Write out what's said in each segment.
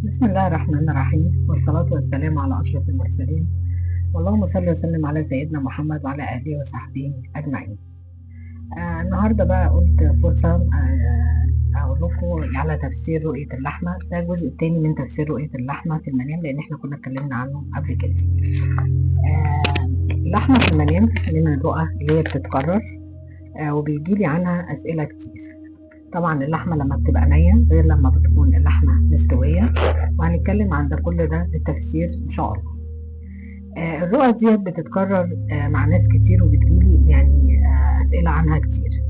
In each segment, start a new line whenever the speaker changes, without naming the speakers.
بسم الله الرحمن الرحيم، والصلاة والسلام على أشرف المرسلين، واللهم صل وسلم على سيدنا محمد وعلى آله وصحبه أجمعين. النهاردة بقى قلت فرصة أقول لكم على تفسير رؤية اللحمة. ده الجزء الثاني من تفسير رؤية اللحمة في المنام، لأن احنا كنا اتكلمنا عنه قبل كده. اللحمة في المنام من الرؤى اللي هي بتتكرر، وبيجيلي عنها أسئلة كتير. طبعا اللحمة لما بتبقى نية غير لما بتكون اللحمة مستوية، وهنتكلم عن ده كل ده بالتفسير إن شاء الله. الرؤى دي بتتكرر مع ناس كتير، وبتجيلي يعني أسئلة عنها كتير.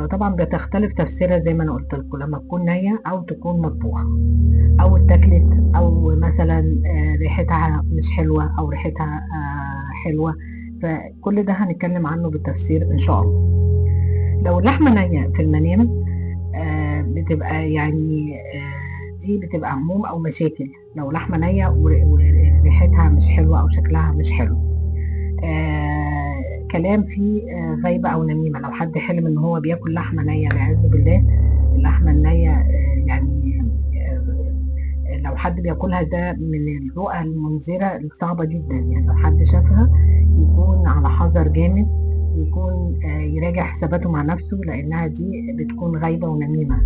وطبعا بتختلف تفسيرها زي ما أنا قلت لكم، لما تكون نية أو تكون مطبوخة أو اتاكلت، أو مثلا ريحتها مش حلوة أو ريحتها حلوة. فكل ده هنتكلم عنه بالتفسير إن شاء الله. لو اللحمة نية في المنام بتبقى يعني دي بتبقى هموم أو مشاكل. لو لحمة نية وريحتها مش حلوة أو شكلها مش حلو، كلام فيه غيبة أو نميمة. لو حد حلم إن هو بياكل لحمة نية، والعياذ بالله، اللحمة النية يعني لو حد بياكلها ده من الرؤى المنذرة الصعبة جدا. يعني لو حد شافها يكون على حذر جامد، يكون يراجع حساباته مع نفسه، لأنها دي بتكون غيبة ونميمة.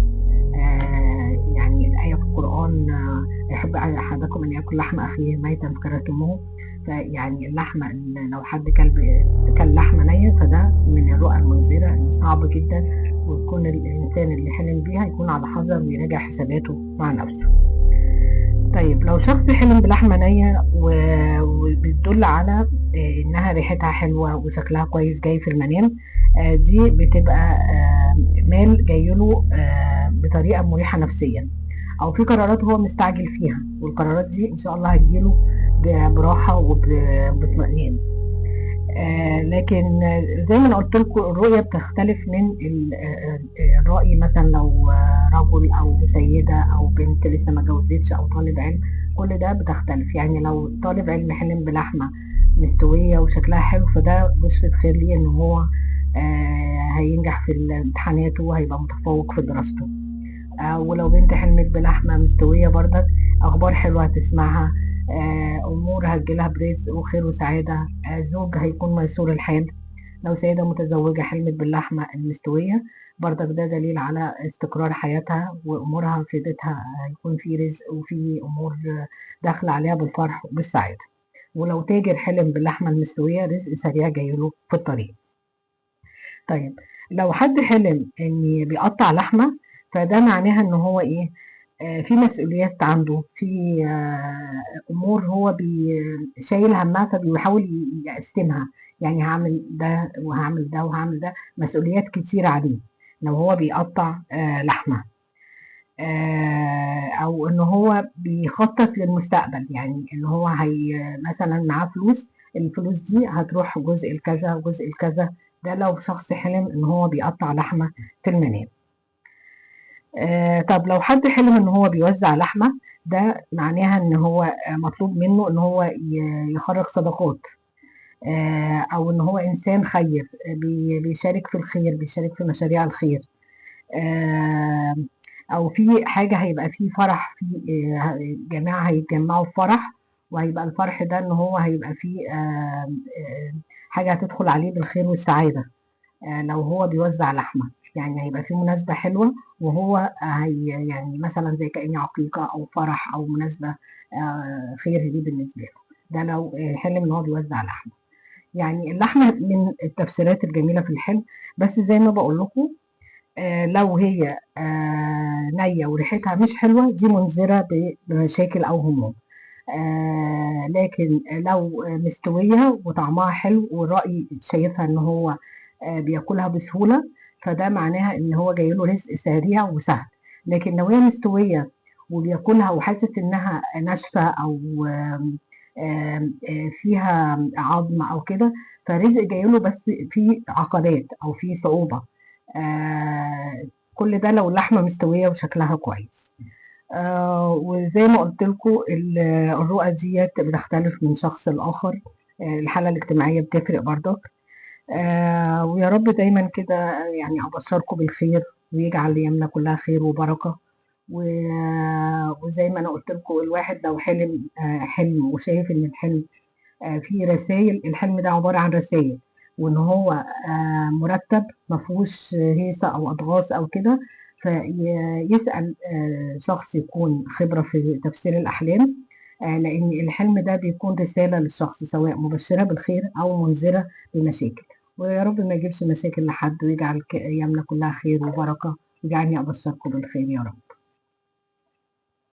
يعني الآية في القرآن يحب أحدكم أن يأكل لحم أخيه ميتا فكرهتموه. فيعني اللحمة لو حد كل لحمة نية فده من الرؤى المنذرة الصعبة جدا، ويكون الإنسان اللي حلم بيها يكون على حذر ويراجع حساباته مع نفسه. طيب لو شخص حلم بلحمة نية وبتدل على إنها ريحتها حلوة وشكلها كويس جاي في المنام، دي بتبقى مال جايله بطريقة مريحة نفسيا، أو في قرارات هو مستعجل فيها، والقرارات دي إن شاء الله هتجيله براحة وباطمئنان. لكن زي ما أنا قلت لكم الرؤية بتختلف من الرأي. مثلا لو رجل أو سيدة أو بنت لسه ما جوزتش أو طالب علم، كل ده بتختلف. يعني لو طالب علم حلم بلحمة مستوية وشكلها حلو، فده بشرة خير ليه إن هو هينجح في امتحاناته وهيبقى متفوق في دراسته. ولو بنت حلمت بلحمة مستوية برضك أخبار حلوة هتسمعها، أمور هتجيلها برزق وخير وسعادة، زوج هيكون ميسور الحال. لو سيدة متزوجة حلمت باللحمة المستوية برضك ده دليل على استقرار حياتها وأمورها في بيتها، هيكون في رزق وفي أمور داخلة عليها بالفرح وبالسعادة. ولو تاجر حلم باللحمة المستوية رزق سريع جايله في الطريق. طيب لو حد حلم إن بيقطع لحمة، فده معناها إن هو إيه، في مسؤوليات عنده، في امور هو شايل همها، فبيحاول يقسمها. يعني هعمل ده وهعمل ده وهعمل ده، مسؤوليات كتير عليه لو هو بيقطع لحمه، او ان هو بيخطط للمستقبل. يعني ان هو هي مثلا معاه فلوس، الفلوس دي هتروح جزء الكذا وجزء الكذا. ده لو شخص حلم ان هو بيقطع لحمه في المنام. طب لو حد حلم ان هو بيوزع لحمة، ده معناها ان هو مطلوب منه ان هو يخرج صدقات، او ان هو انسان خير، بيشارك في الخير، بيشارك في مشاريع الخير، او في حاجة هيبقى في فرح، في جماعة هيتجمعوا في فرح، وهيبقى الفرح ده ان هو هيبقى فيه حاجة هتدخل عليه بالخير والسعادة. لو هو بيوزع لحمة يعني هيبقى في مناسبة حلوة، وهو هي يعني مثلا زي كأني عقيقة أو فرح أو مناسبة خير دي بالنسبة له. ده لو حلم إن هو بيوزع لحمة. يعني اللحمة من التفسيرات الجميلة في الحلم، بس زي ما بقول لكم لو هي نية وريحتها مش حلوة دي منذرة بمشاكل أو هموم. لكن لو مستوية وطعمها حلو والرأي شايفها إن هو بياكلها بسهولة، فده معناها ان هو جاي له رزق سريع وسهل. لكن لو هي مستوية وبياكلها وحاسس انها ناشفة او فيها عظم او كده، فرزق جاي له بس في عقبات او في صعوبة. كل ده لو اللحمة مستوية وشكلها كويس. وزي ما قلت لكم الرؤى ديت بتختلف من شخص لآخر، الحالة الاجتماعية بتفرق برضك. ويا رب دايما كده يعني أبشركم بالخير، ويجعل أيامنا كلها خير وبركة، وزي ما أنا قلت لكم، الواحد لو حلم حلم وشايف إن الحلم فيه رسائل، الحلم ده عبارة عن رسائل، وإن هو مرتب ما فيهوش هيصة أو أضغاث أو كده، فيسأل شخص يكون خبرة في تفسير الأحلام، لأن الحلم ده بيكون رسالة للشخص، سواء مبشرة بالخير أو منذرة بمشاكل. ويا رب ما يجيبش مشاكل لحد، ويجعل أيامنا كلها خير وبركة، ويجعلني أبشركم بالخير يا رب.